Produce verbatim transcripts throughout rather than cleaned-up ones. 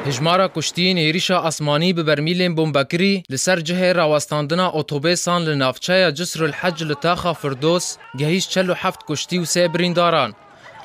Hejmara kuştiyên hêrişa asmanî bi bermîlên bombekirî li ser cihê rawestandina otobêsan li navçeya Cisr el Hec li taxa Firdos gehîşt çel û heft kuştî û sê birîndaran.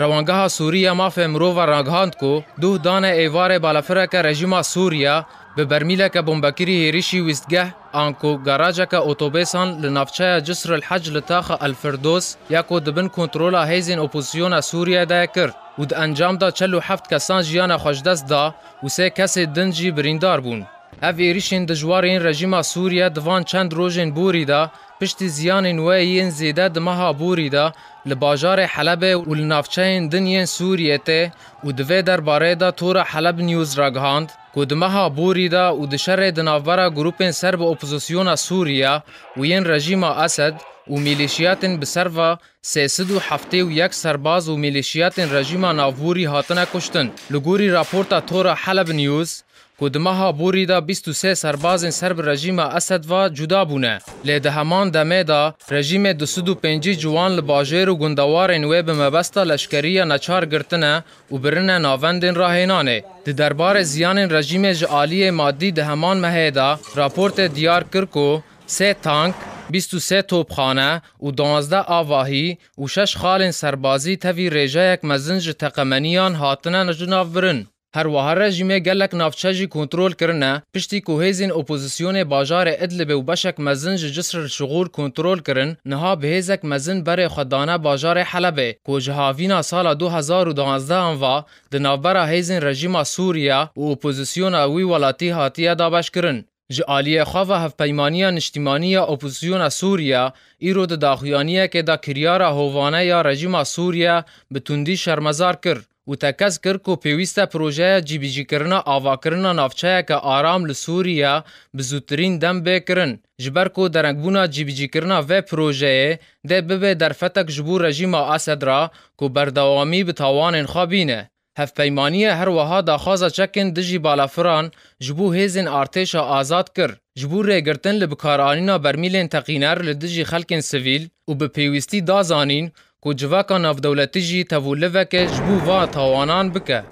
Rewangeha Sûrî ya Mafê Mirova ragihand ku duh dane êvarê balafireke rejîma Sûriye bi bermîleke bombekirî hêrişî wîstgeh an ku garajeke otobêsan li navçeya Cisr el Hec li taxa El Firdos ya ku di bin kontrola hêzên opozisyona Sûriye de ye kir û di encam de çel û heft kesan jiyana xwe ji dest da û sê kesê din jî birîndar bûn. Ev êrişên dijwar yên rejîma Sûriye di van çend rojên borî de piştî ziyanên wê yên zêde di meha borî de li bajarê Helebê û li navçeyên din yên Sûriyê tê û di vê derbarê de Tora Heleb News ragihand ku di meha borî de û di şerê di navbera grûpên ser bi opozisyona Sûriye û yên rejîma Esed û mîlîşiyatên bi ser ve sê sed û heftê û yek serbaz û mîlîşiyatên rejîma navborî hatine kuştin. Li gorî raporta Tora Heleb News, ku di meha borî de bîst û sê serbazên ser bi rejîma Esed ve cuda bûne. Lê di heman demê de rejîmê du sed û pêncî ciwan li bajêr û gundewarên wê bi mebesta leşkerî ya neçar girtine û birine navendên rahênanê. Di derbarê ziyanên rejîmê ji aliyê madî di heman mehê de raportê diyar kir ku sê tank, bîst û sê topxane û duwazdeh avahî û şeş xalên serbazî tevî rêjeyek mezin ji teqemeniyan hatine jinavbirin. Her wiha rejîmê gelek navçe jî kontrol kirine, piştî ku hêzên opozisyonê bajarê Idlibê û beşek mezin ji Cisr el Şixûr kontrol kirin, niha bi hêzek mezin berê xwe dane bajarê Helebê, ku ji havîna sala du hezar û duwazdeh an ve di navbera hêzên rejîma Sûriye û opozisyona wî welatî hatiye dabeşkirin. Ji aliyê xwe ve Hevpeymaniya Niştimanî ya Opozisyona Sûriye îro di daxuyaniyekê de kiryara hovane ya rejîma Sûriye bi tundî şermezar kir û tekez kir ku pêwîst e projeya cîbicîkirina avakirina navçeyeke aram li Sûriye bi zûtirîn dem bê kirin, ji ber ku derengbûna cîbicîkirina vê projeyê dê bibe derfetek ji bo rejîma Esed re ku berdewamî bi tawanên xwe bîne. Hevpeymaniye her wiha daxwaza çekên dijî balafiran ji bo hêzên artêşa azad kir, ji bo rêgirtin li bikaranîna bermîlên teqîner li dijî xelkên sivîl û bi pêwîstî da zanîn ku civaka navdewletî jî tevoliveke ji bo va tawanan bike.